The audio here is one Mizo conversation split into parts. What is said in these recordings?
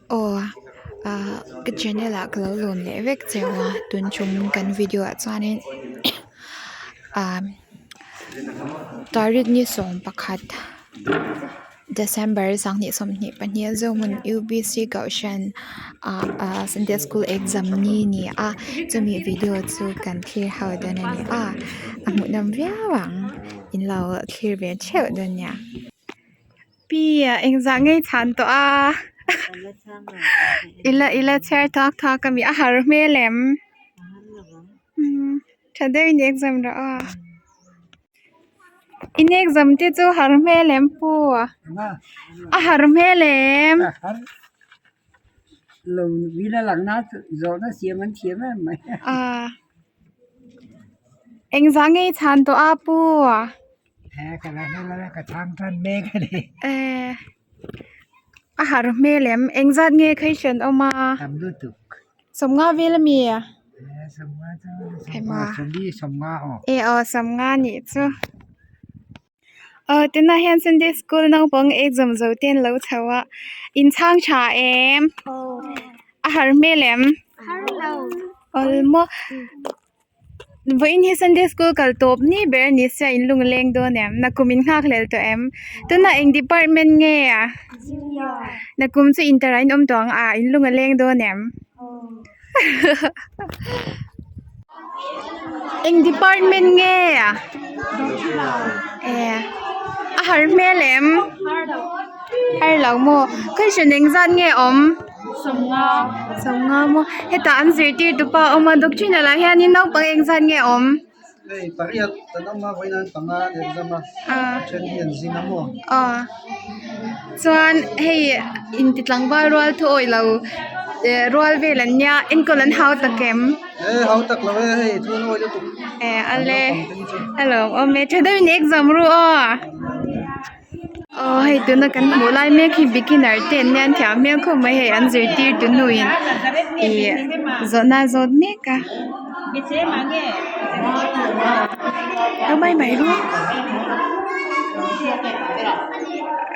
Aw ah ka channel ah ka lo lawm leh vek cheu a tun tum kan video ah chuanin ah tarik ni 11 December 2022 Zohmun U_B_C kohhran ah ah sunday school exam ni a ni a chumi video chu kan thlir ho dawn a ni a a hmuhnawm viau ang in lo thlir ve theuh dawn nia. Pi ah engzah ngei chhan tawh a ila ila chhiar thak thak ami a har hmel em tha deuhin exam rawh aw in exam te chu har hmel em pu a har hmel em. Engzah ngei chhan tawh a pu. A har hmel em engzat nge question awm a sawmnga vel ami e aw sawmnga nih chu aw tunah hian sunday school naupang exam zo te an lo chho a in chhang tha em a har hmel em awl maw. Vawiin hi Sunday school kal tawp ni ber a ni sia in lung a leng dawn em? Nakum in nghak hlel tawh em? Tunah eng department nge a? Nakum chu inter ah in awm tawh ang a in lung a leng dawn em? Eng department nge a? E a har hmel em? Har lo maw? Question engzat nge awm? Sawmnga maw hetah an zirtir tu pa a awm a doctrine ah hianin naupang engzat nge a awm? Aw chuan hei inti tlangval rual thu awih lo rual vel an nia enkawl an hau tak em? Ale a lawmawm e tha deuhin exam ru aw. Aw hei tuna kan hmuh lai mek hi beginner te an nia an thiam hmel khawp mai hei an zirtirtu nu in ih zawhna a zawt mek a lo mai mai ru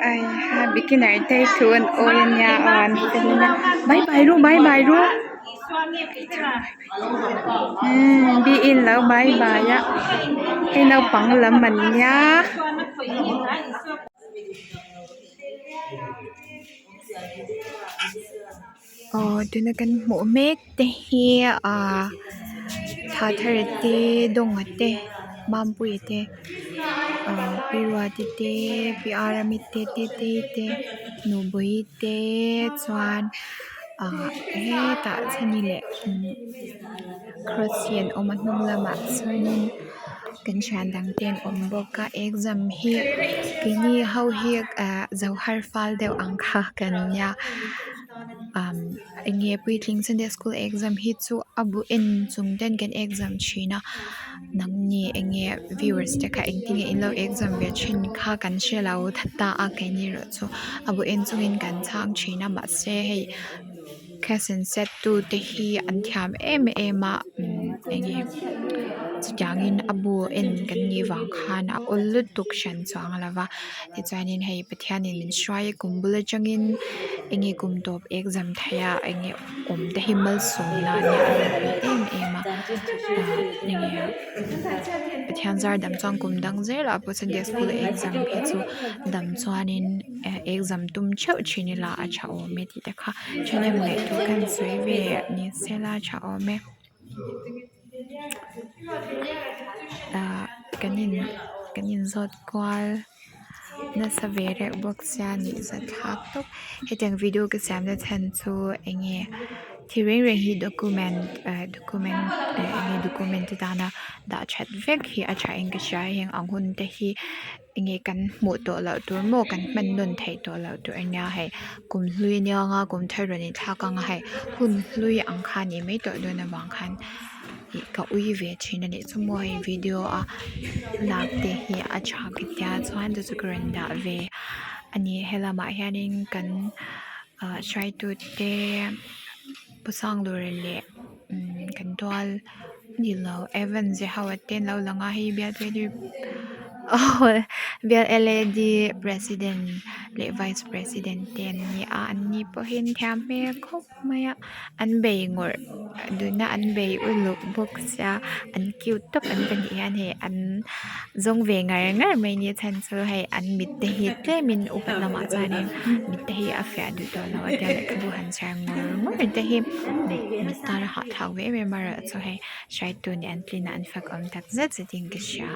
ai ha beginner te hi thu an awi a nia aw an fel a nia bye bye ru bye bye ru umm biin lo bye bye a hei naupang lam an nia. Aw tuna kan hmuh mek te hi ahh thla thar te dawnga te mampuia te ahh pi ruati te pi arami te tetei te nubawii te chuan. Ahh hetah chhani leh cross hi an awm a hnung lamah chuanin kan thian dang te an awm bawk a exam hi keini ho hi ahh zo har fal deuh ang kha kan nia umm eng nge puitling sunday school exam hi chu a bu en chung ten kan exam thin a nangni eng nge viewers te kha engtin nge in lo exam ve thin kha kan hre lo ta a keini erawh chu a bu en chungin kan chhang thin a mahse hei question set tu te hi an thiam em em a umm enge chutiangin a bu en kan nih vang khan a awl lutuk hran chuang lo va tichuanin hei Pathianin min hruai a kum bul atangin enge kum tawp exam theih a enge awm te hi malsawmna a nia a ropui em em a ah enge Pathian zar dam chuan kum dang zelah pawh sunday school exam hi chu dam chuanin eh exam tum theuh thin ila a tha awm e tih te kha thahnem ngaihtuah khan sawi ve ni sela a tha awm e ah kan in kan in zawt kual nasa ve reuh bawk sia nuih zat thlak tawp hetiang video ka siam na chhan chu eng nge thil reng reng hi document eh document eh eng nge document te tana dah that vek hi a tha in ka hria heng ang hun te hi eng nge kan hmuh tawh loh tur maw kan hman nawn theih tawh loh tur a nia hei kum hlui ania nga kum thar rawn inthlak ang a hei hun hlui ang kha a nih mai tawh dawn avang khan ih ka ui ve thin a nih chu maw hei video a lak te hi a tha ka tia chuan chu chu ka rawn dah ve a ni helamah hianin kan ah hruaitu te pu sanglura leh umm kan tual ni lo Evans te ho te an lo lang a hei bial. Aw bial L A D president leh vice president te an ni a an ni pawhin thiam hmel khawp mai a an bei ngawrh dun a an bei uluk bawk sia an cute tawp an pahnih hian hei an zawng ve ngar ngar mai ni a chhan chu hei an mit te hi tlemin upat lamah chuanin mit te hi a fiah duh tawh lo a tia lehkhabu han chhiar ngawr ngawr te hi mit tan a hahthlak ve em em a erawh chu hei hruaitu nih an tlin a an fak awm tak zet zet in ka hria.